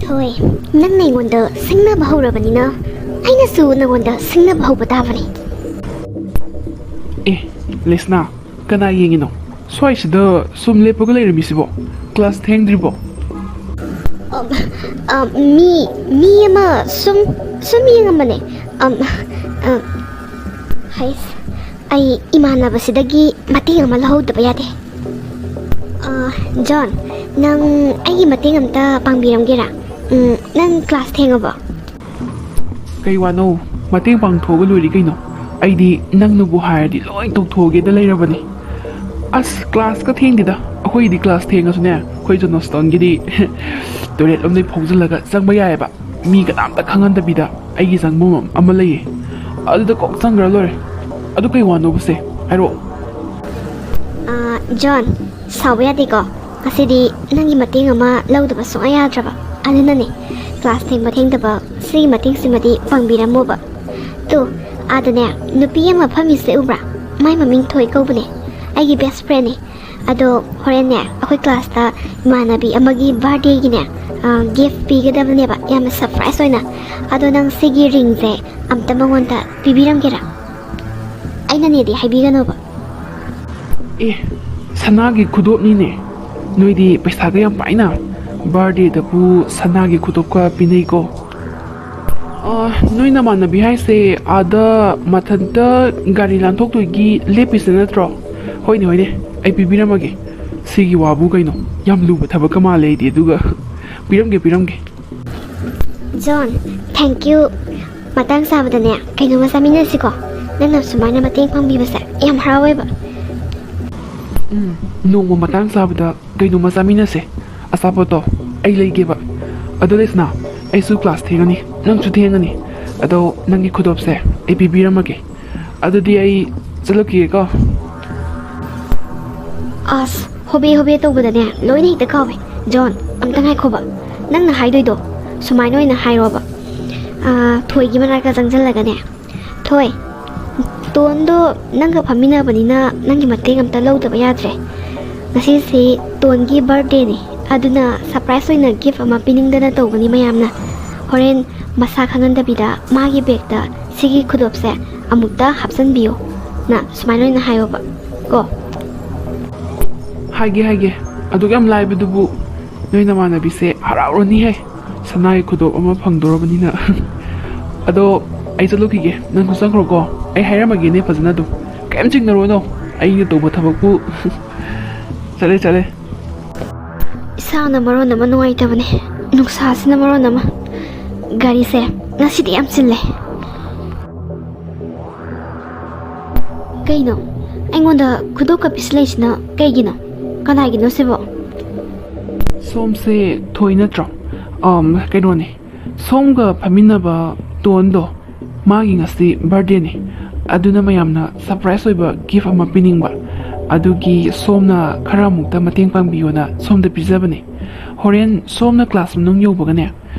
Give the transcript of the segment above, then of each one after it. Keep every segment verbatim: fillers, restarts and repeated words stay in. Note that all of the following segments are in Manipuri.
ꯊꯣꯏ, ꯅꯪꯅ ꯑꯩꯉꯣꯟꯗ ꯁꯤꯡꯅꯕ ꯍꯧꯔꯕꯅꯤꯅ ꯑꯩꯅꯁꯨ ꯅꯉꯣꯟꯗ ꯁꯤꯡꯅꯕ ꯍꯧꯕ ꯇꯥꯕꯅꯤ꯫ ꯑꯦ, ꯂꯤꯁꯅꯥ, ꯀꯅꯥ ꯌꯦꯡꯉꯤꯅꯣ? ꯁ꯭ꯋꯥꯏꯁꯤꯗ ꯁꯨꯝ ꯂꯦꯞꯄꯒ ꯂꯩꯔꯝꯃꯤꯁꯤꯕꯣ? ꯀ꯭ꯂꯥꯁ ꯊꯦꯡꯗ꯭ꯔꯤꯕꯣ? ꯑ, ꯑ, ꯃꯤ ꯃꯤ ꯑꯃ ꯁꯨꯝ ꯁꯨꯝ ꯌꯦꯡꯉꯝꯕꯅꯦ꯫ ꯑꯝ, ꯑ, ꯍꯩꯁ, ꯑꯩ ꯏꯃꯥꯟꯅꯕꯁꯤꯗꯒꯤ ꯃꯇꯦꯡ ꯑꯃ ꯂꯧꯍꯧꯗꯕ ꯌꯥꯗꯦ꯫ ꯑ, ꯖꯣꯟ, ꯅꯪ ꯑꯩꯒꯤ ꯃꯇꯦꯡ ꯑꯝꯇ ꯄꯥꯡꯕꯤꯔꯝꯒꯦꯔꯥ? ꯎꯝ, ꯅꯪ ꯀ꯭ꯂꯥꯁ ꯊꯦꯡꯉꯕꯣ? ꯀꯩ ꯋꯥꯅꯣ? ꯃꯇꯦꯡ ꯄꯥꯡꯊꯣꯛꯑꯒ ꯂꯣꯏꯔꯦ ꯀꯩꯅꯣ꯫ ꯑꯩꯗꯤ ꯅꯪꯅꯕꯨ ꯍꯥꯏꯔꯗꯤ ꯂꯣꯏ ꯇꯧꯊꯣꯛꯑꯒꯦꯗ ꯂꯩꯔꯕꯅꯤ꯫ ꯑꯁ, ꯀ꯭ꯂꯥꯁꯀ ꯊꯦꯡꯗꯦꯗ꯫ ꯑꯩꯈꯣꯏꯒꯤꯗꯤ ꯀ꯭ꯂꯥꯁ ꯊꯦꯡꯉꯁꯨꯅꯦ, ꯑꯩꯈꯣꯏ ꯖꯣꯅꯣꯁꯇꯣꯟꯒꯤꯗꯤ ꯇꯣꯏꯂꯦꯠ ꯂꯣꯝꯗꯩ ꯐꯥꯎꯖꯤꯜꯂꯒ ꯆꯪꯕ ꯌꯥꯏꯑꯕ꯫ ꯃꯤ ꯀꯅꯥꯝꯇ ꯈꯪꯍꯟꯗꯕꯤꯗ ꯑꯩꯒꯤ ꯆꯪꯐꯝ ꯑꯃ ꯂꯩꯌꯦ, ꯑꯗꯨꯗ ꯀꯣꯛ ꯆꯪꯈ꯭ꯔ ꯂꯣꯏꯔꯦ꯫ ꯑꯗꯨ ꯀꯩ ꯋꯥꯅꯣꯕꯁꯦ? ꯍꯥꯏꯔꯛꯑꯣ꯫ ꯑ, ꯖꯣꯟ, ꯁꯥꯎꯕ ꯌꯥꯗꯦꯀꯣ꯫ ꯉꯁꯤꯗꯤ ꯅꯪꯒꯤ ꯃꯇꯦꯡ ꯑꯃ ꯂꯧꯗꯕ ꯁꯨꯡꯌꯥ ꯌꯥꯗ꯭ꯔꯕ꯫ ꯑꯗꯨꯅꯅꯦ, ꯀ꯭ꯂꯥꯁ ꯊꯦꯡꯕ ꯊꯦꯡꯗꯕ ꯁꯤꯒꯤ ꯃꯇꯦꯡꯁꯤꯃꯗꯤ ꯄꯥꯡꯕꯤꯔꯝꯃꯣꯕ꯫ ꯇꯨ, ꯑꯥꯗꯅꯦ, ꯅꯨꯄꯤ ꯑꯃ ꯐꯝꯃꯤꯁꯦ ꯎꯕ꯭ꯔꯥ? ꯃꯥꯏ ꯃꯃꯤꯡ ꯊꯣꯏ ꯀꯧꯕꯅꯦ꯫ ꯑꯩꯒꯤ ꯕꯦꯁ ꯐ꯭ꯔꯦꯟꯅꯦ꯫ ꯑꯗꯣ ꯍꯣꯔꯦꯟꯅꯦ, ꯑꯩꯈꯣꯏ ꯀ꯭ꯂꯥꯁꯇ ꯏꯃꯥꯟꯅꯕꯤ ꯑꯃꯒꯤ ꯕꯥꯔꯗꯦꯒꯤꯅꯦ, ꯑ, ꯒꯤꯐ ꯄꯤꯒꯗꯕꯅꯦꯕ, ꯌꯥꯝꯅ ꯁꯔꯄ꯭ꯔꯥꯏꯖ ꯑꯣꯏꯅ꯫ ꯑꯗꯣ ꯅꯪ ꯁꯤꯒꯤ ꯔꯤꯡꯁꯦ ꯑꯝꯇ ꯃꯉꯣꯟꯗ ꯄꯤꯕꯤꯔꯝꯒꯦꯔꯥ? ꯑꯩꯅꯅꯦꯗꯤ ꯍꯥꯏꯕꯤꯒꯅꯣꯕ꯫ ꯑꯦ, ꯁꯅꯥꯒꯤ ꯈꯨꯗꯣꯞꯅꯤꯅꯦ꯫ ꯅꯣꯏꯗꯤ ꯄꯩꯁꯥꯒ ꯌꯥꯝ ꯄꯥꯏꯅ꯫ ꯕꯥꯔꯗꯦꯗꯕꯨ ꯁꯅꯥꯒꯤ ꯈꯨꯗꯣꯞꯀ ꯄꯤꯅꯩꯀꯣ꯫ ꯑ, ꯅꯣꯏ ꯅꯃꯥꯟꯅꯕꯤ ꯍꯥꯏꯁꯦ ꯑꯥꯗ ꯃꯊꯟꯇ ꯒꯥꯔꯤ ꯂꯥꯟꯊꯣꯛꯇꯣꯏꯒꯤ ꯂꯦꯞꯄꯤꯁꯦ ꯅꯠꯇ꯭ꯔꯣ? ꯍꯣꯏꯅꯦ, ꯍꯣꯏꯅꯦ, ꯑꯩ ꯄꯤꯕꯤꯔꯝꯃꯒꯦ꯫ ꯁꯤꯒꯤ ꯋꯥꯕꯨ ꯀꯩꯅꯣ? ꯌꯥꯝ ꯂꯨꯕ ꯊꯕꯛꯀ ꯃꯥꯜꯂꯦ ꯑꯩꯗꯤ, ꯑꯗꯨꯒ ꯄꯤꯔꯝꯒꯦ, ꯄꯤꯔꯝꯒꯦ꯫ John, thank you꯫ ꯃꯇꯥꯡ ꯆꯥꯕꯗꯅꯦ, ꯀꯩꯅꯣꯝꯃ ꯆꯥꯃꯤꯟꯅꯁꯤꯀꯣ꯫ ꯅꯪꯅ ꯁꯨꯃꯥꯏꯅ ꯃꯇꯦꯡ ꯄꯥꯡꯕꯤꯕꯁꯦ ꯌꯥꯝ ꯍꯔꯥꯎꯋꯦꯕ꯫ ꯎꯝ, ꯅꯣꯡꯃ ꯃꯇꯥꯡ ꯆꯥꯕꯗ ꯀꯩꯅꯣꯝꯃ ꯆꯥꯃꯤꯟꯅꯁꯦ꯫ ꯑꯆꯥꯄꯣꯠꯇꯣ ꯑꯩ ꯂꯩꯒꯦꯕ꯫ ꯑꯗꯣ ꯂꯤꯁꯅꯥ, ꯑꯩꯁꯨ ꯀ꯭ꯂꯥꯁ ꯊꯦꯡꯉꯅꯤ, ꯅꯪꯁꯨ ꯊꯦꯡꯉꯅꯤ꯫ ꯑꯗꯣ ꯅꯪꯒꯤ ꯈꯨꯗꯣꯞꯁꯦ ꯑꯩ ꯄꯤꯕꯤꯔꯝꯃꯒꯦ꯫ ꯑꯗꯨꯗꯤ ꯑꯩ ꯆꯠꯂꯛꯈꯤꯒꯦꯀꯣ꯫ ꯑꯁ, ꯍꯣꯕꯦ ꯍꯣꯕꯦ ꯇꯧꯕꯗꯅꯦ, ꯂꯣꯏꯅ ꯍꯦꯛꯇ ꯀꯥꯎꯋꯦ꯫ ꯖꯣꯟ, ꯑꯝꯇ ꯉꯥꯏꯈꯣꯕ꯫ ꯅꯪꯅ ꯍꯥꯏꯗꯣꯏꯗꯣ ꯁꯨꯃꯥꯏꯅ ꯑꯣꯏꯅ ꯍꯥꯏꯔꯣꯕ꯫ ꯑꯥ, ꯊꯣꯏꯒꯤ ꯃꯅꯥꯛꯇ ꯆꯪꯁꯤꯜꯂꯒꯅꯦ, "ꯊꯣꯏ, ꯇꯣꯟꯗꯣ ꯅꯪꯒ ꯐꯝꯃꯤꯟꯅꯕꯅꯤꯅ ꯅꯪꯒꯤ ꯃꯇꯦꯡ ꯑꯝꯇ ꯂꯧꯗꯕ ꯌꯥꯗ꯭ꯔꯦ꯫ ꯉꯁꯤꯁꯤ ꯇꯣꯟꯒꯤ ꯕꯥꯔꯗꯦꯅꯤ, ꯑꯗꯨꯅ ꯁꯔꯄ꯭ꯔꯥꯏꯖ ꯑꯣꯏꯅ ꯒꯤꯐ ꯑꯃ ꯄꯤꯅꯤꯡꯗꯅ ꯇꯧꯕꯅꯤ ꯃꯌꯥꯝꯅ꯫ ꯍꯣꯔꯦꯟ ꯃꯁꯥ ꯈꯪꯍꯟꯗꯕꯤꯗ ꯃꯥꯒꯤ ꯕꯦꯒꯇ ꯁꯤꯒꯤ ꯈꯨꯗꯣꯞꯁꯦ ꯑꯃꯨꯛꯇ ꯍꯥꯞꯆꯤꯟꯕꯤꯌꯣꯅ ꯁꯨꯃꯥꯏꯅ ꯑꯣꯏꯅ ꯍꯥꯏꯌꯣꯕ ꯀꯣ꯫ ꯍꯥꯏꯒꯦ, ꯍꯥꯏꯒꯦ꯫ ꯑꯗꯨꯛ ꯌꯥꯝ ꯂꯥꯏꯕꯗꯨꯕꯨ ꯅꯣꯏ ꯅꯃꯥꯟꯅꯕꯤꯁꯦ ꯍꯔꯥꯎꯔꯅꯤꯍꯦ, ꯁꯅꯥꯒꯤ ꯈꯨꯗꯣꯞ ꯑꯃ ꯐꯪꯗꯣꯔꯕꯅꯤꯅ꯫ ꯑꯗꯣ ꯑꯩ ꯆꯠꯂꯨꯈꯤꯒꯦ, ꯅꯪꯁꯨ ꯆꯪꯈ꯭ꯔꯣꯀꯣ꯫ ꯑꯩ ꯍꯥꯏꯔꯝꯃꯒꯦꯅꯦ ꯐꯖꯅ ꯑꯗꯨꯝ, ꯀꯔꯤꯝ ꯆꯤꯡꯅꯔꯨꯅꯣ꯫ ꯑꯩꯅ ꯇꯧꯕ ꯊꯕꯛꯄꯨ꯫ ꯆꯠꯂꯦ, ꯆꯠꯂꯦ꯫ ꯏꯁꯥꯅ ꯃꯔꯣꯟ ꯑꯃ ꯅꯨꯡꯉꯥꯏꯇꯕꯅꯦ, ꯅꯨꯡꯁꯥꯁꯤꯅ ꯃꯔꯣꯟ ꯑꯃ꯫ ꯒꯥꯔꯤꯁꯦ ꯉꯁꯤꯗꯤ ꯌꯥꯝ ꯆꯤꯜꯂꯦ꯫ ꯀꯩꯅꯣ? ꯑꯩꯉꯣꯟꯗ ꯈꯨꯗꯣꯞꯀ ꯄꯤꯁꯤꯜꯂꯛꯏꯁꯤꯅ ꯀꯩꯒꯤꯅꯣ? ꯀꯅꯥꯒꯤꯅꯣ ꯁꯤꯕꯣ? ꯁꯣꯝꯁꯦ ꯊꯣꯏ ꯅꯠꯇ꯭ꯔꯣ? ꯑꯝ, ꯀꯩꯅꯣꯅꯦ, ꯁꯣꯝꯒ ꯐꯝꯃꯤꯟꯅꯕ ꯇꯣꯟꯗꯣ, ꯃꯥꯒꯤ ꯉꯁꯤ ꯕꯥꯔꯗꯦꯅꯦ꯫ ꯑꯗꯨꯅ ꯃꯌꯥꯝꯅ ꯁꯔꯄ꯭ꯔꯥꯏꯖ ꯑꯣꯏꯕ ꯒꯤꯐ ꯑꯃ ꯄꯤꯅꯤꯡꯕ, ꯑꯗꯨꯒꯤ ꯁꯣꯝꯅ ꯈꯔ ꯑꯃꯨꯛꯇ ꯃꯇꯦꯡ ꯄꯥꯡꯕꯤꯌꯣꯅ ꯁꯣꯝꯗ ꯄꯤꯖꯕꯅꯦ꯫ ꯍꯣꯔꯦꯟ ꯁꯣꯝꯅ ꯀ꯭ꯂꯥꯁ ꯃꯅꯨꯡ ꯌꯧꯕꯒꯅꯦ,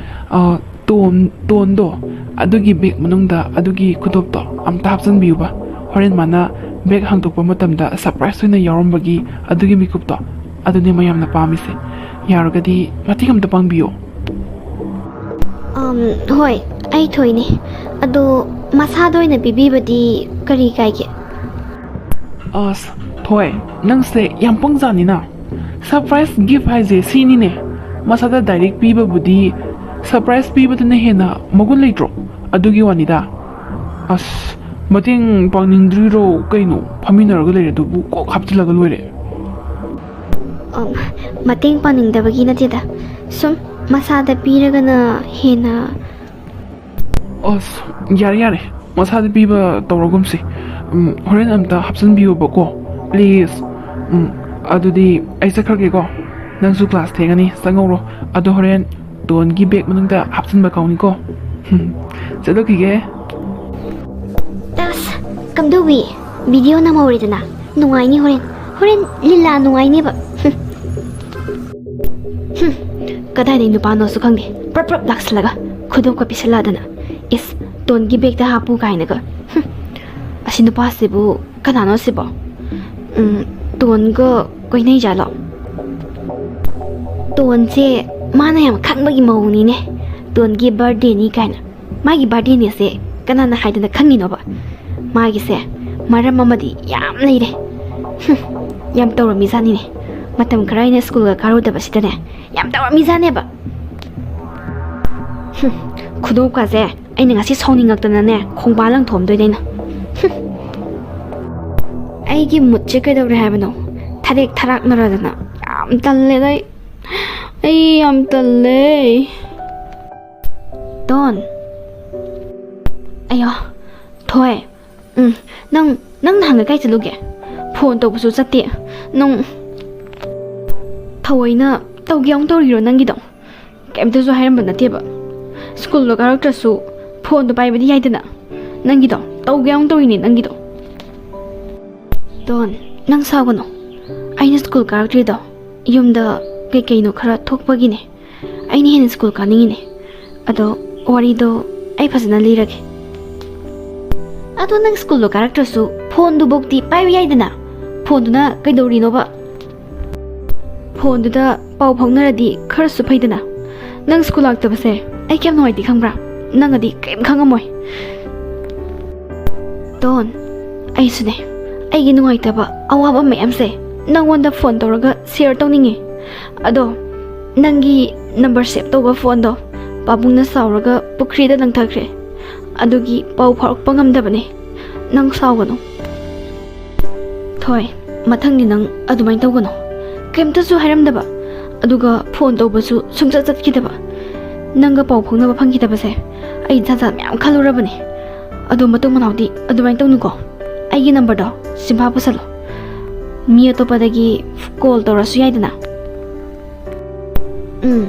ꯑ, ꯇꯣꯟ ꯇꯣꯟꯗꯣ, ꯑꯗꯨꯒꯤ ꯕꯦꯒ ꯃꯅꯨꯡꯗ ꯑꯗꯨꯒꯤ ꯈꯨꯗꯣꯞꯇꯣ ꯑꯝꯇ ꯍꯥꯞꯆꯤꯟꯕꯤꯌꯨꯕ꯫ ꯍꯣꯔꯦꯟ ꯃꯥꯅ ꯕꯦꯒ ꯍꯥꯡꯗꯣꯛꯄ ꯃꯇꯝꯗ ꯁꯔꯄ꯭ꯔꯥꯏꯖ ꯑꯣꯏꯅ ꯌꯥꯎꯔꯝꯕꯒꯤ ꯑꯗꯨꯒꯤ ꯃꯤꯀꯨꯞꯇꯣ, ꯑꯗꯨꯅꯦ ꯃꯌꯥꯝꯅ ꯄꯥꯝꯃꯤꯁꯦ꯫ ꯌꯥꯔꯒꯗꯤ ꯃꯇꯦꯡ ꯑꯝꯇ ꯄꯥꯡꯕꯤꯌꯣ꯫ ꯑꯝ, ꯍꯣꯏ, ꯑꯩ ꯊꯣꯏꯅꯦ꯫ ꯑꯗꯣ ꯃꯁꯥꯗ ꯑꯣꯏꯅ ꯄꯤꯕꯤꯕꯗꯤ ꯀꯔꯤ ꯀꯥꯏꯒꯦ? ꯑꯁ, ꯊꯣꯏ, ꯅꯪꯁꯦ ꯌꯥꯝ ꯄꯪꯖꯥꯅꯤꯅ꯫ ꯁꯔꯄ꯭ꯔꯥꯏꯖ ꯒꯤꯐ ꯍꯥꯏꯁꯦ ꯁꯤꯅꯤꯅꯦ꯫ ꯃꯁꯥꯗ ꯗꯥꯏꯔꯦꯛ ꯄꯤꯕꯕꯨꯗꯤ ꯁꯔꯄ꯭ꯔꯥꯏꯖ ꯄꯤꯕꯗꯨꯅ ꯍꯦꯟꯅ ꯃꯒꯨꯟ ꯂꯩꯇ꯭ꯔꯣ? ꯑꯗꯨꯒꯤ ꯋꯥꯅꯤꯗ꯫ ꯑꯁ, ꯃꯇꯦꯡ ꯄꯥꯡꯅꯤꯡꯗ꯭ꯔꯤꯔꯣ ꯀꯩꯅꯣ? ꯐꯝꯃꯤꯟꯅꯔꯒ ꯂꯩꯔꯦ ꯑꯗꯨꯕꯨ ꯀꯣꯛ ꯍꯥꯞꯆꯤꯜꯂꯒ ꯂꯣꯏꯔꯦ꯫ ꯑꯝ, ꯃꯇꯦꯡ ꯄꯥꯡꯅꯤꯡꯗꯕꯒꯤ ꯅꯠꯇꯦꯗ, ꯁꯨꯝ ꯃꯁꯥꯗ ꯄꯤꯔꯒꯅ ꯍꯦꯟꯅ꯫ ꯑꯁ, ꯌꯥꯔꯦ, ꯌꯥꯔꯦ, ꯃꯁꯥꯗ ꯄꯤꯕ ꯇꯧꯔꯒꯨꯝꯁꯤ꯫ ꯎꯝ, ꯍꯣꯔꯦꯟ ꯑꯝꯇ ꯍꯥꯞꯆꯤꯟꯕꯤꯌꯣꯕꯀꯣ, ꯄ꯭ꯂꯤꯖ꯫ ꯎꯝ, ꯑꯗꯨꯗꯤ ꯑꯩ ꯆꯠꯈ꯭ꯔꯒꯦꯀꯣ, ꯅꯪꯁꯨ ꯀ꯭ꯂꯥꯁ ꯊꯦꯡꯉꯅꯤ, ꯆꯪꯍꯧꯔꯣ꯫ ꯑꯗꯣ ꯍꯣꯔꯦꯟ ꯇꯣꯟꯒꯤ ꯕꯦꯒ ꯃꯅꯨꯡꯗ ꯍꯥꯞꯆꯤꯟꯕ ꯀꯥꯎꯅꯤꯀꯣ꯫ ꯆꯠꯂꯨꯈꯤꯒꯦ꯫ ꯑꯁ, ꯀꯝꯗꯧꯋꯤ? ꯚꯤꯗꯤꯑꯣ ꯅꯝꯍꯧꯔꯦꯗꯅ꯫ ꯅꯨꯡꯉꯥꯏꯅꯤ ꯍꯣꯔꯦꯟ꯫ ꯍꯣꯔꯦꯟ ꯂꯤꯂꯥ ꯅꯨꯡꯉꯥꯏꯅꯦꯕ꯫ ꯍꯨꯝ꯫ ꯍꯨꯝ꯫ ꯀꯗꯥꯏꯗꯩ ꯅꯨꯄꯥꯅꯣꯁꯨ ꯈꯪꯗꯦ, ꯄ꯭ꯔꯞ ꯄ꯭ꯔꯞ ꯂꯥꯛꯁꯜꯂꯒ ꯈꯨꯗꯣꯞꯀ ꯄꯤꯁꯜꯂꯛꯑꯗꯅ꯫ ꯏꯁ, ꯇꯣꯟꯒꯤ ꯕꯦꯒꯇ ꯍꯥꯞꯄꯨ ꯀꯥꯏꯅꯒ꯫ ꯍꯨꯝ꯫ ꯑꯁꯤ ꯅꯨꯄꯥꯁꯤꯕꯨ ꯀꯅꯥꯅꯣ ꯁꯤꯕꯣ? ꯎꯝ, ꯇꯣꯟꯒ ꯀꯣꯏꯅꯩꯖꯥꯠꯂꯣ? ꯇꯣꯟꯁꯦ ꯃꯥꯅ ꯌꯥꯝ ꯈꯪꯕꯒꯤ ꯃꯑꯣꯡꯅꯤꯅꯦ꯫ ꯇꯣꯟꯒꯤ ꯕꯥꯔꯗꯦꯅꯤ ꯀꯥꯏꯅ꯫ ꯃꯥꯒꯤ ꯕꯥꯔꯗꯦꯅꯦꯁꯦ ꯀꯅꯥꯅ ꯍꯥꯏꯗꯅ ꯈꯪꯉꯤꯅꯣꯕ? ꯃꯥꯒꯤꯁꯦ ꯃꯔꯝ ꯑꯃꯗꯤ ꯌꯥꯝ ꯂꯩꯔꯦ꯫ ꯍꯨꯝ, ꯌꯥꯝ ꯇꯧꯔꯝꯃꯤꯖꯥꯠꯅꯤꯅꯦ꯫ ꯃꯇꯝ ꯈꯔ ꯑꯩꯅ ꯁ꯭ꯀꯨꯜꯒ ꯀꯥꯔꯨꯗꯕꯁꯤꯗꯅꯦ, ꯌꯥꯝ ꯇꯧꯔꯝꯃꯤꯖꯥꯠꯅꯦꯕ꯫ ꯍꯨꯝ, ꯈꯨꯗꯣꯞꯀꯥꯁꯦ ꯑꯩꯅ ꯉꯁꯤ ꯁꯥꯎꯅꯤꯡꯉꯛꯇꯅꯅꯦ, ꯈꯣꯡꯕꯥꯜ ꯂꯪꯊꯣꯛꯑꯝꯗꯣꯏꯅꯦ ꯑꯩꯅ꯫ ꯍꯨꯝ꯫ ꯑꯩꯒꯤ ꯃꯨꯠꯁꯦ ꯀꯩꯗꯧꯔꯦ ꯍꯥꯏꯕꯅꯣ? ꯊꯔꯦꯛ ꯊꯔꯥꯛꯅꯔꯗꯅ꯫ ꯌꯥꯝ ꯇꯜꯂꯦꯗ ꯑꯩ꯫ ꯑꯩ ꯌꯥꯝ ꯇꯜꯂꯦ꯫ ꯇꯣꯟ꯫ ꯑꯌꯣ꯫ ꯊꯣꯏ꯫ ꯎꯝ꯫ ꯅꯪ, ꯅꯪ ꯅꯍꯥꯟꯒꯩ ꯀꯥꯏ ꯆꯠꯂꯨꯒꯦ? ꯐꯣꯟ ꯇꯧꯕꯁꯨ ꯆꯠꯇꯦ꯫ ꯅꯪ ꯊꯑꯣꯏꯅ ꯇꯧꯒꯦ ꯑꯃꯨꯛ ꯇꯧꯔꯤꯔꯣ ꯅꯪꯒꯤꯗꯣ? ꯀꯩꯝꯇꯁꯨ ꯍꯥꯏꯔꯝꯕ ꯅꯠꯇꯦꯕ꯫ ꯁ꯭ꯀꯨꯜꯗꯣ ꯀꯥꯔꯛꯇ꯭ꯔꯁꯨ ꯐꯣꯟꯗꯣ ꯄꯥꯏꯕꯗꯤ ꯌꯥꯏꯗꯅ꯫ ꯅꯪꯒꯤꯗꯣ ꯇꯧꯒꯦ ꯑꯃꯨꯛ ꯇꯧꯔꯤꯅꯦ ꯅꯪꯒꯤꯗꯣ꯫ ꯇꯣꯟ, ꯅꯪ ꯁꯥꯎꯒꯅꯨ꯫ ꯑꯩꯅ ꯁ꯭ꯀꯨꯜ ꯀꯥꯔꯛꯇ꯭ꯔꯤꯗꯣ ꯌꯨꯝꯗ ꯀꯩꯀꯩꯅꯣ ꯈꯔ ꯊꯣꯛꯄꯒꯤꯅꯦ꯫ ꯑꯩꯅ ꯍꯦꯟꯅ ꯁ꯭ꯀꯨꯜ ꯀꯥꯅꯤꯡꯉꯤꯅꯦ꯫ ꯑꯗꯣ ꯋꯥꯔꯤꯗꯣ ꯑꯩ ꯐꯖꯅ ꯂꯤꯔꯒꯦ꯫ ꯑꯗꯣ ꯅꯪ ꯁ꯭ꯀꯨꯜꯗꯣ ꯀꯥꯔꯛꯇ꯭ꯔꯁꯨ ꯐꯣꯟꯗꯨꯐꯧꯗꯤ ꯄꯥꯏꯕ ꯌꯥꯏꯗꯅ꯫ ꯐꯣꯟꯗꯨꯅ ꯀꯩꯗꯧꯔꯤꯅꯣꯕ? ꯐꯣꯟꯗꯨꯗ ꯄꯥꯎ ꯐꯥꯎꯅꯔꯗꯤ ꯈꯔꯁꯨ ꯐꯩꯗꯅ꯫ ꯅꯪ ꯁ꯭ꯀꯨꯜ ꯂꯥꯛꯇꯕꯁꯦ ꯑꯩ ꯀꯌꯥꯝ ꯅꯨꯡꯉꯥꯏꯇꯦ ꯈꯪꯕ꯭ꯔꯥ? ꯅꯪꯅꯗꯤ ꯀꯔꯤꯝ ꯈꯪꯉꯝꯃꯣꯏ꯫ ꯇꯣꯟ, ꯑꯩꯁꯨꯅꯦ, ꯑꯩꯒꯤ ꯅꯨꯡꯉꯥꯏꯇꯕ ꯑꯋꯥꯕ ꯃꯌꯥꯝꯁꯦ ꯅꯪꯉꯣꯟꯗ ꯐꯣꯟ ꯇꯧꯔꯒ ꯁꯤꯌꯔ ꯇꯧꯅꯤꯡꯉꯤ꯫ ꯑꯗꯣ ꯅꯪꯒꯤ ꯅꯝꯕꯔ ꯁꯦꯞ ꯇꯧꯕ ꯐꯣꯟꯗꯣ ꯄꯥꯕꯨꯡꯅ ꯁꯥꯎꯔꯒ ꯄꯨꯈ꯭ꯔꯤꯗ ꯂꯪꯊꯈ꯭ꯔꯦ꯫ ꯑꯗꯨꯒꯤ ꯄꯥꯎ ꯐꯥꯎꯔꯛꯄ ꯉꯝꯗꯕꯅꯦ꯫ ꯅꯪ ꯁꯥꯎꯒꯅꯨ꯫ ꯊꯣꯏ, ꯃꯊꯪꯗꯤ ꯅꯪ ꯑꯗꯨꯃꯥꯏꯅ ꯇꯧꯒꯅꯨ꯫ ꯀꯩꯝꯇꯁꯨ ꯍꯥꯏꯔꯝꯗꯕ, ꯑꯗꯨꯒ ꯐꯣꯟ ꯇꯧꯕꯁꯨ ꯁꯨꯡꯆꯠ ꯆꯠꯈꯤꯗꯕ꯫ ꯅꯪꯒ ꯄꯥꯎ ꯐꯥꯎꯅꯕ ꯐꯪꯈꯤꯗꯕꯁꯦ ꯑꯩ ꯖꯥꯠ ꯖꯥꯠ ꯃꯌꯥꯝ ꯈꯜꯂꯨꯔꯕꯅꯦ꯫ ꯑꯗꯣ ꯃꯇꯨꯡ ꯃꯅꯥꯎꯗꯤ ꯑꯗꯨꯃꯥꯏꯅ ꯇꯧꯅꯨꯀꯣ꯫ ꯑꯩꯒꯤ ꯅꯝꯕꯔꯗꯣ ꯆꯤꯟꯐꯥ ꯄꯨꯁꯜꯂꯣ꯫ ꯃꯤ ꯑꯇꯣꯞꯄꯗꯒꯤ ꯀꯣꯜ ꯇꯧꯔꯁꯨ ꯌꯥꯏꯗꯅ꯫ ꯎꯝ,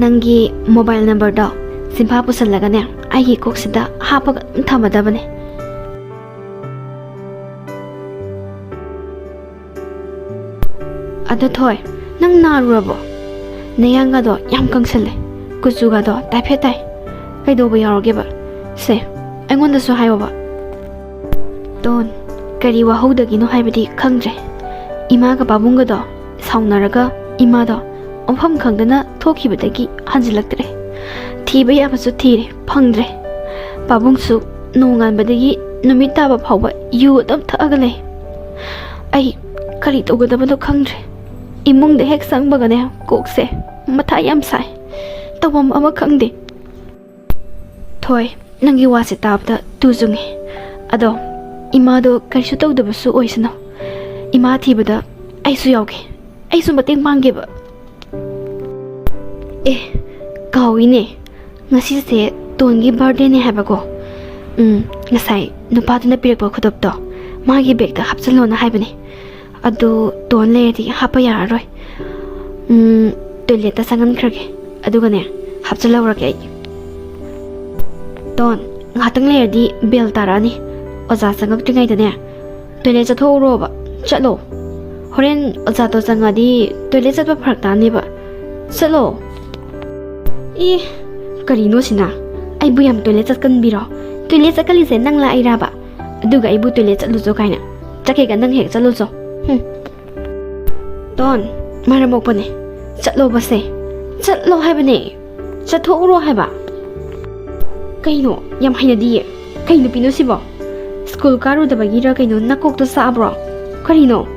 ꯅꯪꯒꯤ ꯃꯣꯕꯥꯏꯜ ꯅꯝꯕꯔꯗꯣ ꯆꯤꯟꯐꯥ ꯄꯨꯁꯜꯂꯒꯅꯦ, ꯑꯩꯒꯤ ꯀꯣꯛꯁꯤꯗ ꯍꯥꯞꯄꯒ ꯑꯗꯨꯝ ꯊꯝꯃꯗꯕꯅꯦ꯫ ꯑꯗꯣ ꯊꯣꯏ, ꯅꯪ ꯅꯥꯔꯨꯔꯕꯣ? ꯅꯌꯥꯡꯒꯗꯣ ꯌꯥꯝ ꯀꯪꯁꯜꯂꯦ, ꯀꯨꯆꯨꯒꯗꯣ ꯇꯥꯏꯐꯦꯠ ꯇꯥꯏ꯫ ꯀꯩꯗꯧꯕ ꯌꯥꯎꯔꯒꯦꯕ? ꯁꯦ, ꯑꯩꯉꯣꯟꯗꯁꯨ ꯍꯥꯏꯌꯣꯕ꯫ ꯇꯣꯟ, ꯀꯔꯤ ꯋꯥꯍꯧꯗꯒꯤꯅꯣ ꯍꯥꯏꯕꯗꯤ ꯈꯪꯗ꯭ꯔꯦ꯫ ꯏꯃꯥꯒ ꯄꯥꯕꯨꯡꯒꯗꯣ ꯁꯥꯎꯅꯔꯒ ꯏꯃꯥꯗꯣ ꯃꯐꯝ ꯈꯪꯗꯅ ꯊꯣꯛꯈꯤꯕꯗꯒꯤ ꯍꯟꯖꯤꯜꯂꯛꯇ꯭ꯔꯦ꯫ ꯊꯤꯕ ꯌꯥꯕꯁꯨ ꯊꯤꯔꯦ, ꯐꯪꯗ꯭ꯔꯦ꯫ ꯄꯥꯕꯨꯡꯁꯨ ꯅꯣꯡꯉꯥꯟꯕꯗꯒꯤ ꯅꯨꯃꯤꯠ ꯇꯥꯕ ꯐꯥꯎꯕ ꯌꯨ ꯑꯗꯨꯝ ꯊꯛꯑꯒ ꯂꯩ꯫ ꯑꯩ ꯀꯔꯤ ꯇꯧꯒꯗꯕꯅꯣ ꯈꯪꯗ꯭ꯔꯦ꯫ ꯏꯃꯨꯡꯗ ꯍꯦꯛ ꯆꯪꯕꯒꯅꯦ, ꯀꯣꯛꯁꯦ ꯃꯊꯥ ꯌꯥꯝ ꯁꯥꯏ꯫ ꯇꯧꯐꯝ ꯑꯃ ꯈꯪꯗꯦ꯫ ꯊꯣꯏ, ꯅꯪꯒꯤ ꯋꯥꯁꯦ ꯇꯥꯕꯗ ꯇꯨ ꯆꯨꯡꯉꯦ꯫ ꯑꯗꯣ ꯏꯃꯥꯗꯣ ꯀꯔꯤꯁꯨ ꯇꯧꯗꯕꯁꯨ ꯑꯣꯏꯁꯅꯨ꯫ ꯏꯃꯥ ꯊꯤꯕꯗ ꯑꯩꯁꯨ ꯌꯥꯎꯒꯦ꯫ ꯑꯩꯁꯨ ꯃꯇꯦꯡ ꯄꯥꯡꯒꯦꯕ꯫ ꯑꯦ, ꯀꯥꯎꯏꯅꯦ꯫ ꯉꯁꯤꯁꯦ ꯇꯣꯟꯒꯤ ꯕꯥꯔꯗꯦꯅꯦ ꯍꯥꯏꯕꯀꯣ꯫ ꯎꯝ, ꯉꯁꯥꯏ ꯅꯨꯄꯥꯗꯨꯅ ꯄꯤꯔꯛꯄ ꯈꯨꯗꯣꯞꯇꯣ ꯃꯥꯒꯤ ꯕꯦꯒꯇ ꯍꯥꯞꯆꯤꯜꯂꯣꯅ ꯍꯥꯏꯕꯅꯦ꯫ ꯑꯗꯨ ꯇꯣꯟ ꯂꯩꯔꯗꯤ ꯍꯥꯞꯄ ꯌꯥꯔꯔꯣꯏ꯫ ꯎꯝ, ꯇꯣꯏꯂꯦꯠꯇ ꯆꯪꯍꯟꯈ꯭ꯔꯒꯦ꯫ ꯑꯗꯨꯒꯅꯦ, ꯍꯥꯞꯆꯤꯜꯍꯧꯔꯒꯦ ꯑꯩ꯫ ꯇꯣꯟ, ꯉꯥꯏꯍꯥꯛꯇꯪ ꯂꯩꯔꯗꯤ ꯕꯦꯜ ꯇꯥꯔꯛꯑꯅꯤ꯫ ꯑꯣꯖꯥ ꯆꯪꯉꯛꯇ꯭ꯔꯤꯉꯩꯗꯅꯦ, ꯇꯣꯏꯂꯦꯠ ꯆꯠꯊꯣꯛꯎꯔꯣꯕ꯫ ꯆꯠꯂꯣ꯫ ꯍꯣꯔꯦꯟ ꯑꯣꯖꯥꯗꯣ ꯆꯪꯉꯛꯑꯗꯤ ꯇꯣꯏꯂꯦꯠ ꯆꯠꯄ ꯐꯔꯛ ꯇꯥꯅꯦꯕ꯫ ꯆꯠꯂꯣ꯫ ꯏ, ꯀꯔꯤꯅꯣ ꯁꯤꯅ? ꯑꯩꯕꯨ ꯌꯥꯝ ꯇꯣꯏꯂꯦꯠ ꯆꯠꯀꯟꯕꯤꯔꯣ? ꯇꯣꯏꯂꯦꯠ ꯆꯠꯀꯜꯂꯤꯁꯦ ꯅꯪꯂ ꯑꯩꯔꯥꯕ? ꯑꯗꯨꯒ ꯑꯩꯕꯨ ꯇꯣꯏꯂꯦꯠ ꯆꯠꯂꯨꯆꯣ ꯀꯥꯏꯅ꯫ ꯆꯠꯀꯦꯒ ꯅꯪ ꯍꯦꯛ ꯆꯠꯂꯨꯆꯣ꯫ ꯍꯨꯝ꯫ ꯇꯣꯟ, ꯃꯔꯝ ꯃꯣꯛꯄꯅꯦ꯫ ꯆꯠꯂꯣꯕꯁꯦ꯫ ꯆꯠꯂꯣ ꯍꯥꯏꯕꯅꯦ꯫ ꯆꯠꯊꯣꯛꯎꯔꯣ ꯍꯥꯏꯕ꯫ ꯀꯩꯅꯣ? ꯌꯥꯝ ꯍꯩꯅꯗꯤꯌꯦ꯫ ꯀꯩ ꯅꯨꯄꯤꯅꯣ ꯁꯤꯕꯣ? ꯁ꯭ꯀꯨꯜ ꯀꯥꯔꯨꯗꯕꯒꯤꯔ ꯀꯩꯅꯣ ꯅꯀꯣꯛꯇꯣ ꯆꯥꯛꯑꯕ꯭ꯔꯣ? ꯀꯔꯤꯅꯣ?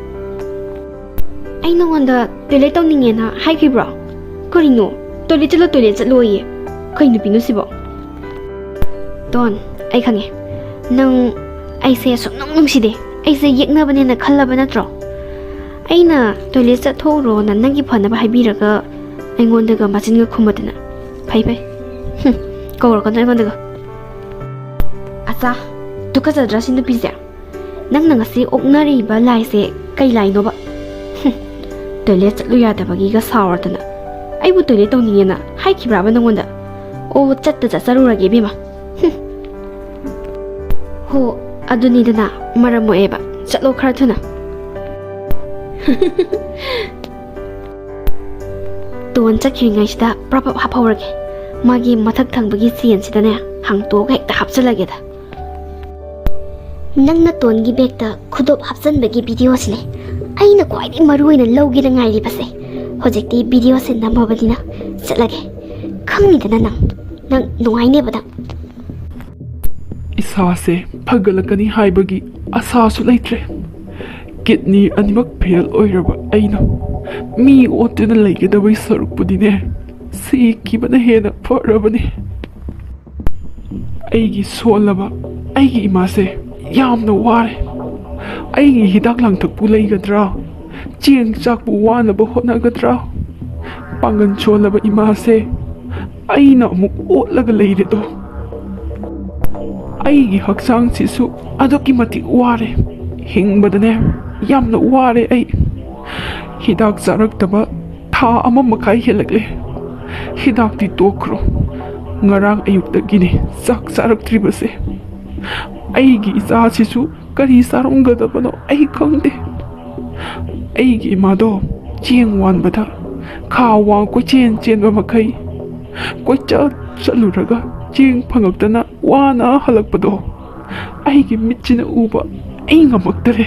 ꯑꯩ ꯅꯉꯣꯟꯗ ꯇꯣꯏꯂꯦꯠ ꯇꯧꯅꯤꯡꯉꯦꯅ ꯍꯥꯏꯈꯤꯕ꯭ꯔꯣ? ꯀꯔꯤꯅꯣ? ꯇꯣꯏꯂꯦꯠ ꯆꯠꯂꯣ, ꯇꯣꯏꯂꯦꯠ ꯆꯠꯂꯣꯌꯦ꯫ ꯀꯩ ꯅꯨꯄꯤꯅꯣ ꯁꯤꯕꯣ? ꯇꯣꯟ, ꯑꯩ ꯈꯪꯉꯦ꯫ ꯅꯪ ꯑꯩꯁꯦ ꯁꯨꯡꯅꯨꯡ ꯅꯨꯡꯁꯤꯗꯦ꯫ ꯑꯩꯁꯦ ꯌꯦꯛꯅꯕꯅꯦꯅ ꯈꯜꯂꯕ ꯅꯠꯇ꯭ꯔꯣ? ꯑꯩꯅ ꯇꯣꯏꯂꯦꯠ ꯆꯠꯊꯣꯛꯎꯔꯣꯅ ꯅꯪꯒꯤ ꯐꯅꯕ ꯍꯥꯏꯕꯤꯔꯒ ꯑꯩꯉꯣꯟꯗꯒ ꯃꯆꯤꯟꯒ ꯈꯨꯝꯕꯗꯅ꯫ ꯐꯩ, ꯐꯩ꯫ ꯍꯨꯝ, ꯀꯧꯔꯛꯀꯅꯨ ꯑꯩꯉꯣꯟꯗꯒ꯫ ꯑꯆꯥ, ꯇꯨꯀꯠꯆꯗ꯭ꯔꯥ ꯁꯤ ꯅꯨꯄꯤꯁꯦ? ꯅꯪꯅ ꯉꯁꯤ ꯑꯣꯛꯅꯔꯤꯕ ꯂꯥꯏꯁꯦ ꯀꯩ ꯂꯥꯏꯅꯣꯕ? ꯍꯨꯝ, ꯇꯣꯏꯂꯦꯠ ꯆꯠꯂꯨ ꯌꯥꯗꯕꯒꯤꯒ ꯁꯥꯎꯔꯗꯅ꯫ ꯑꯩꯕꯨ ꯇꯣꯏꯂꯦꯠ ꯇꯧꯅꯤꯡꯉꯦꯅ ꯍꯥꯏꯈꯤꯕ꯭ꯔꯥꯕ ꯅꯪꯉꯣꯟꯗ? ꯑꯣ, ꯆꯠꯇ ꯆꯠꯆꯔꯨꯔꯒꯦ ꯏꯕꯦꯝꯃ꯫ ꯍꯨꯝ꯫ ꯍꯣ, ꯑꯗꯨꯅꯤꯗꯅ ꯃꯔꯝ ꯃꯣꯛꯑꯦꯕ꯫ ꯆꯠꯂꯣ ꯈꯔ ꯊꯨꯅ꯫ ꯇꯣꯟ ꯆꯠꯈꯤꯔꯤꯉꯩꯁꯤꯗ ꯄ꯭ꯔꯞ ꯄ꯭ꯔꯞ ꯍꯥꯞꯍꯧꯔꯒꯦ꯫ ꯃꯥꯒꯤ ꯃꯊꯛ ꯊꯪꯕꯒꯤ ꯆꯦꯟꯁꯤꯗꯅꯦ ꯍꯥꯡꯇꯣꯛꯑꯒ ꯍꯦꯛꯇ ꯍꯥꯞꯆꯤꯜꯂꯒꯦꯗ꯫ ꯅꯪꯅ ꯇꯣꯟꯒꯤ ꯕꯦꯒꯇ ꯈꯨꯗꯣꯞ ꯍꯥꯞꯆꯟꯕꯒꯤ ꯚꯤꯗꯤꯑꯣꯁꯤꯅꯦ ꯑꯩꯅ ꯈ꯭ꯋꯥꯏꯗꯒꯤ ꯃꯔꯨ ꯑꯣꯏꯅ ꯂꯧꯒꯦꯅ ꯉꯥꯏꯔꯤꯕꯁꯦ꯫ ꯍꯧꯖꯤꯛꯇꯤ ꯚꯤꯗꯤꯑꯣꯁꯦ ꯅꯝꯃꯕꯅꯤꯅ ꯆꯠꯂꯒꯦ꯫ ꯈꯪꯅꯤꯗꯅ ꯅꯪ, ꯅꯪ ꯅꯨꯡꯉꯥꯏꯅꯦꯕ ꯅꯪ꯫ ꯏꯁꯥꯁꯦ ꯐꯒꯠꯂꯛꯀꯅꯤ ꯍꯥꯏꯕꯒꯤ ꯑꯁꯥꯁꯨ ꯂꯩꯇ꯭ꯔꯦ꯫ ꯀꯤꯗꯅꯤ ꯑꯅꯤꯃꯛ ꯐꯦꯜ ꯑꯣꯏꯔꯕ ꯑꯩꯅ ꯃꯤ ꯑꯣꯠꯇꯨꯅ ꯂꯩꯒꯗꯕꯒꯤ ꯁꯔꯨꯛꯄꯨꯗꯤꯅꯦ, ꯁꯤꯈꯤꯕꯅ ꯍꯦꯟꯅ ꯐꯔꯕꯅꯤ꯫ ꯑꯩꯒꯤ ꯁꯣꯜꯂꯕ ꯑꯩꯒꯤ ꯏꯃꯥꯁꯦ ꯌꯥꯝꯅ ꯋꯥꯔꯦ꯫ ꯑꯩꯒꯤ ꯍꯤꯗꯥꯛ ꯂꯥꯡꯊꯛꯄꯨ ꯂꯩꯒꯗ꯭ꯔꯥ? ꯆꯦꯡ ꯆꯥꯛꯄꯨ ꯋꯥꯅꯕ ꯍꯣꯠꯅꯒꯗ꯭ꯔꯥ? ꯄꯥꯡꯒꯜ ꯁꯣꯜꯂꯕ ꯏꯃꯥꯁꯦ ꯑꯩꯅ ꯑꯃꯨꯛ ꯑꯣꯠꯂꯒ ꯂꯩꯔꯦꯗꯣ꯫ ꯑꯩꯒꯤ ꯍꯛꯆꯥꯡꯁꯤꯁꯨ ꯑꯗꯨꯛꯀꯤ ꯃꯇꯤꯛ ꯋꯥꯔꯦ꯫ ꯍꯤꯡꯕꯗꯅꯦ ꯌꯥꯝꯅ ꯋꯥꯔꯦ ꯑꯩ꯫ ꯍꯤꯗꯥꯛ ꯆꯥꯔꯛꯇꯕ ꯊꯥ ꯑꯃ ꯃꯈꯥꯏ ꯍꯦꯜꯂꯛꯂꯦ꯫ ꯍꯤꯗꯥꯛꯇꯤ ꯇꯣꯛꯈ꯭ꯔꯣ, ꯉꯔꯥꯡ ꯑꯌꯨꯛꯇꯒꯤꯅꯦ ꯆꯥꯛ ꯆꯥꯔꯛꯇ꯭ꯔꯤꯕꯁꯦ꯫ ꯑꯩꯒꯤ ꯏꯆꯥꯁꯤꯁꯨ ꯀꯔꯤ ꯆꯥꯔꯝꯒꯗꯕꯅꯣ ꯑꯩ ꯈꯪꯗꯦ꯫ ꯑꯩꯒꯤ ꯏꯃꯥꯗꯣ ꯆꯦꯡ ꯋꯥꯟꯕꯗ ꯈꯥ ꯋꯥꯡ ꯀꯣꯏꯆꯦꯟ ꯆꯦꯟꯕ ꯃꯈꯩ, ꯀꯣꯏꯆꯠ ꯆꯠꯂꯨꯔꯒ ꯆꯦꯡ ꯐꯪꯉꯛꯇꯅ ꯋꯥꯅ ꯍꯜꯂꯛꯄꯗꯣ ꯑꯩꯒꯤ ꯃꯤꯠꯁꯤꯅ ꯎꯕ ꯑꯩ ꯉꯝꯃꯛꯇꯔꯦ꯫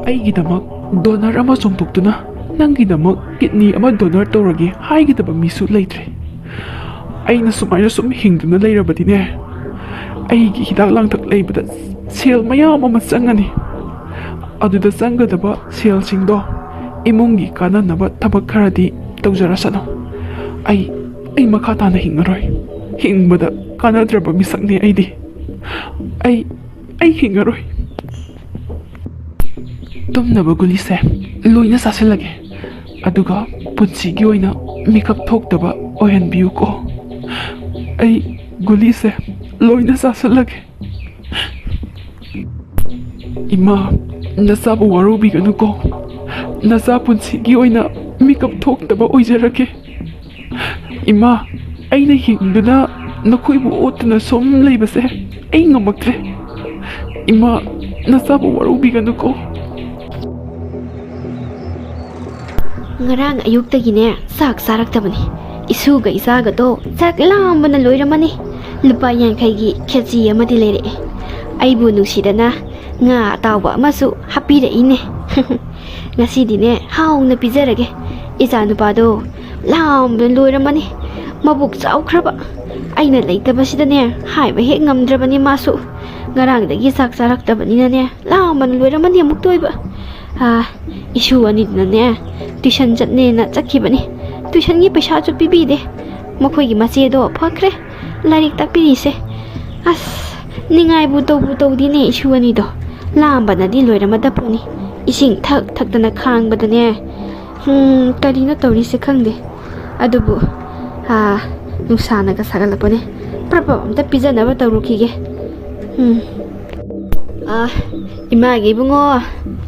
ꯑꯩꯒꯤꯗꯃꯛ ꯗꯣꯅꯔ ꯑꯃ ꯆꯣꯡꯊꯣꯛꯇꯨꯅ ꯅꯪꯒꯤꯗꯃꯛ ꯀꯤꯗꯅꯤ ꯑꯃ ꯗꯣꯅꯔ ꯇꯧꯔꯒꯦ ꯍꯥꯏꯒꯗꯕ ꯃꯤꯁꯨ ꯂꯩꯇ꯭ꯔꯦ꯫ ꯑꯩꯅ ꯁꯨꯃꯥꯏꯅ ꯁꯨꯝ ꯍꯤꯡꯗꯨꯅ ꯂꯩꯔꯕꯗꯤꯅꯦ, ꯑꯩꯒꯤ ꯍꯤꯗꯥꯛ ꯂꯥꯡꯊꯛ ꯂꯩꯕꯗ ꯁꯦꯜ ꯃꯌꯥꯝ ꯑꯃ ꯆꯪꯉꯅꯤ꯫ ꯑꯗꯨꯗ ꯆꯪꯒꯗꯕ ꯁꯦꯜꯁꯤꯡꯗꯣ ꯏꯃꯨꯡꯒꯤ ꯀꯥꯟꯅꯅꯕ ꯊꯕꯛ ꯈꯔꯗꯤ ꯇꯧꯖꯔꯁꯅꯨ꯫ ꯑꯩ, ꯑꯩ ꯃꯈꯥ ꯇꯥꯅ ꯍꯤꯡꯉꯔꯣꯏ꯫ ꯍꯤꯡꯕꯗ ꯀꯥꯟꯅꯗ꯭ꯔꯕ ꯃꯤꯁꯛꯅꯤ ꯑꯩꯗꯤ꯫ ꯑꯩ, ꯑꯩ ꯍꯤꯡꯉꯔꯣꯏ꯫ ꯇꯨꯝꯅꯕ ꯒꯨꯂꯤꯁꯦ ꯂꯣꯏꯅ ꯆꯥꯁꯤꯜꯂꯒꯦ, ꯑꯗꯨꯒ ꯄꯨꯟꯁꯤꯒꯤ ꯑꯣꯏꯅ ꯃꯤꯀꯞ ꯊꯣꯛꯇꯕ ꯑꯣꯏꯍꯟꯕꯤꯌꯨꯀꯣ꯫ ꯑꯩ ꯒꯨꯂꯤꯁꯦ ꯂꯣꯏꯅ ꯆꯥꯁꯤꯜꯂꯒꯦ꯫ ꯏꯃꯥ, ꯅꯆꯥꯕꯨ ꯋꯥꯔꯧꯕꯤꯒꯅꯨꯀꯣ꯫ ꯅꯆꯥ ꯄꯨꯟꯁꯤꯒꯤ ꯑꯣꯏꯅ ꯃꯤꯀꯞ ꯊꯣꯛꯇꯕ ꯑꯣꯏꯖꯔꯒꯦ꯫ ꯏꯃꯥ, ꯑꯩꯅ ꯍꯤꯡꯗꯨꯅ ꯅꯈꯣꯏꯕꯨ ꯑꯣꯠꯇꯨꯅ ꯁꯨꯝ ꯂꯩꯕꯁꯦ ꯑꯩ ꯉꯝꯃꯛꯇ꯭ꯔꯦ꯫ ꯏꯃꯥ, ꯅꯆꯥꯕꯨ ꯋꯥꯔꯧꯕꯤꯒꯅꯨꯀꯣ꯫ ꯉꯔꯥꯡ ꯑꯌꯨꯛꯇꯒꯤꯅꯦ ꯆꯥꯛ ꯆꯥꯔꯛꯇꯕꯅꯤ꯫ ꯏꯁꯨꯒ ꯏꯆꯥꯒꯗꯣ ꯆꯥꯛ ꯂꯥꯝꯕꯅ ꯂꯣꯏꯔꯝꯃꯅꯤ꯫ ꯂꯨꯄꯥ ꯌꯥꯡꯈꯩꯒꯤ ꯈꯦꯆꯤ ꯑꯃꯗꯤ ꯂꯩꯔꯛꯑꯦ꯫ ꯑꯩꯕꯨ ꯅꯨꯡꯁꯤꯗꯅ ꯉꯥ ꯑꯇꯥꯎꯕ ꯑꯃꯁꯨ ꯍꯥꯞꯄꯤꯔꯛꯏꯅꯦ꯫ ꯉꯁꯤꯗꯤꯅꯦ, ꯍꯥꯎꯅ ꯄꯤꯖꯔꯒꯦ꯫ ꯏꯆꯥ ꯅꯨꯄꯥꯗꯣ ꯂꯥꯝꯕꯅ ꯂꯣꯏꯔꯝꯃꯅꯤ, ꯃꯕꯨꯛ ꯆꯥꯎꯈ꯭ꯔꯕ꯫ ꯑꯩꯅ ꯂꯩꯇꯕꯁꯤꯗꯅꯦ, ꯍꯥꯏꯕ ꯍꯦꯛ ꯉꯝꯗ꯭ꯔꯕꯅꯤ ꯃꯥꯁꯨ꯫ ꯉꯔꯥꯡꯗꯒꯤ ꯆꯥꯛ ꯆꯥꯔꯛꯇꯕꯅꯤꯅꯅꯦ, ꯂꯥꯝꯕꯅ ꯂꯣꯏꯔꯝꯃꯅꯤ ꯑꯃꯨꯛꯇ ꯑꯣꯏꯕ꯫ ꯑꯥ, ꯏꯁꯨ ꯑꯅꯤꯗꯨꯅꯅꯦ, ꯇ꯭ꯌꯨꯁꯟ ꯆꯠꯅꯦꯅ ꯆꯠꯈꯤꯕꯅꯤ꯫ ꯇ꯭ꯌꯨꯁꯟꯒꯤ ꯄꯩꯁꯥꯁꯨ ꯄꯤꯕꯤꯗꯦ꯫ ꯃꯈꯣꯏꯒꯤ ꯃꯆꯦꯗꯣ ꯐꯈ꯭ꯔꯦ, ꯂꯥꯏꯔꯤꯛ ꯇꯥꯛꯄꯤꯔꯤꯁꯦ꯫ ꯑꯁ, ꯅꯤꯡꯉꯥꯏꯕꯨ ꯇꯧꯕꯨ ꯇꯧꯗꯦꯅꯦ ꯏꯁꯨ ꯑꯅꯤꯗꯣ꯫ ꯂꯥꯝꯕꯅꯗꯤ ꯂꯣꯏꯔꯝꯃꯗ ꯄꯣꯠꯅꯤ꯫ ꯏꯁꯤꯡ ꯊꯛ ꯊꯛꯇꯅ ꯈꯥꯡꯕꯗꯅꯦ꯫ ꯎꯝ, ꯀꯔꯤꯅꯣ ꯇꯧꯔꯤꯁꯦ ꯈꯪꯗꯦ꯫ ꯑꯗꯨꯕꯨ, ꯑꯥ, ꯅꯨꯡꯁꯥꯅꯒ ꯁꯥꯒꯠꯂꯛꯄꯅꯦ꯫ ꯄ꯭ꯔꯞ ꯄ꯭ꯔꯞ ꯑꯝꯇ ꯄꯤꯖꯅꯕ ꯇꯧꯔꯨꯈꯤꯒꯦ꯫ ꯎꯝ꯫ ꯑꯥ, ꯏꯃꯥꯒꯤ ꯏꯕꯨꯡꯉꯣ,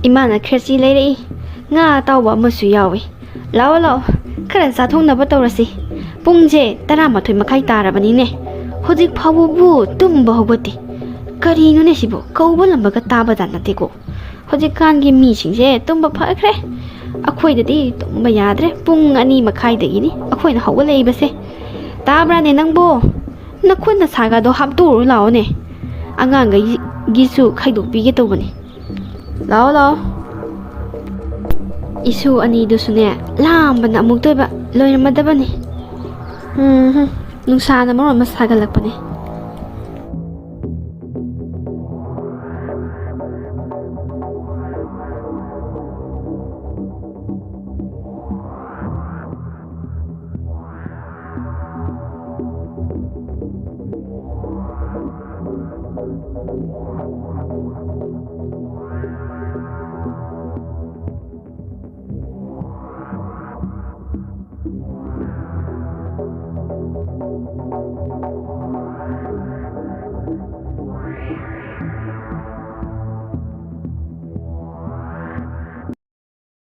ꯏꯃꯥꯅ ꯈ꯭ꯔꯦꯆꯤ ꯂꯩꯔꯛꯏ꯫ ꯉꯥ ꯑꯇꯥꯎꯕ ꯑꯃꯁꯨ ꯌꯥꯎꯏ꯫ ꯂꯥꯛꯑꯣ, ꯂꯥꯛꯑꯣ, ꯈꯔ ꯆꯥꯊꯣꯛꯅꯕ ꯇꯧꯔꯁꯤ꯫ ꯄꯨꯡꯁꯦ ꯇꯔꯥꯃꯥꯊꯣꯏ ꯃꯈꯥꯏ ꯇꯥꯔꯕꯅꯤꯅꯦ꯫ ꯍꯧꯖꯤꯛ ꯐꯥꯎꯕꯕꯨ ꯇꯨꯝꯕ ꯍꯧꯒꯠꯇꯦ꯫ ꯀꯔꯤꯅꯣꯅꯦ ꯁꯤꯕꯨ? ꯀꯧꯕ ꯂꯝꯕꯒ ꯇꯥꯕ ꯖꯥꯠ ꯅꯠꯇꯦꯀꯣ꯫ ꯍꯧꯖꯤꯛꯀꯥꯟꯒꯤ ꯃꯤꯁꯤꯡꯁꯦ ꯇꯨꯝꯕ ꯐꯈ꯭ꯔꯦ꯫ ꯑꯩꯈꯣꯏꯗꯗꯤ ꯇꯨꯝꯕ ꯌꯥꯗ꯭ꯔꯦ꯫ ꯄꯨꯡ ꯑꯅꯤ ꯃꯈꯥꯏꯗꯒꯤꯅꯤ ꯑꯩꯈꯣꯏꯅ ꯍꯧꯒꯠꯂꯛꯏꯕꯁꯦ꯫ ꯇꯥꯕ꯭ꯔꯥꯅꯦ ꯅꯪꯕꯣ? ꯅꯈꯨꯠ ꯅꯁꯥꯒꯗꯣ ꯍꯥꯝꯇꯣꯛꯎꯔꯨ ꯂꯥꯛꯑꯣꯅꯦ꯫ ꯑꯉꯥꯡꯈꯩꯒꯤꯁꯨ ꯈꯥꯏꯗꯣꯛꯄꯤꯒꯦ ꯇꯧꯕꯅꯤ꯫ ꯂꯥꯛꯑꯣ, ꯂꯥꯛꯑꯣ꯫ ꯏꯁꯨ ꯑꯅꯤꯗꯨꯁꯨꯅꯦ, ꯂꯥꯝꯕꯅ ꯑꯃꯨꯛꯇꯣꯏꯕ ꯂꯣꯏꯔꯝꯃꯗꯕꯅꯤ꯫ ꯎꯝ, ꯅꯨꯡꯁꯥꯅ ꯃꯔꯣꯟ ꯑꯃ ꯁꯥꯒꯠꯂꯛꯄꯅꯦ꯫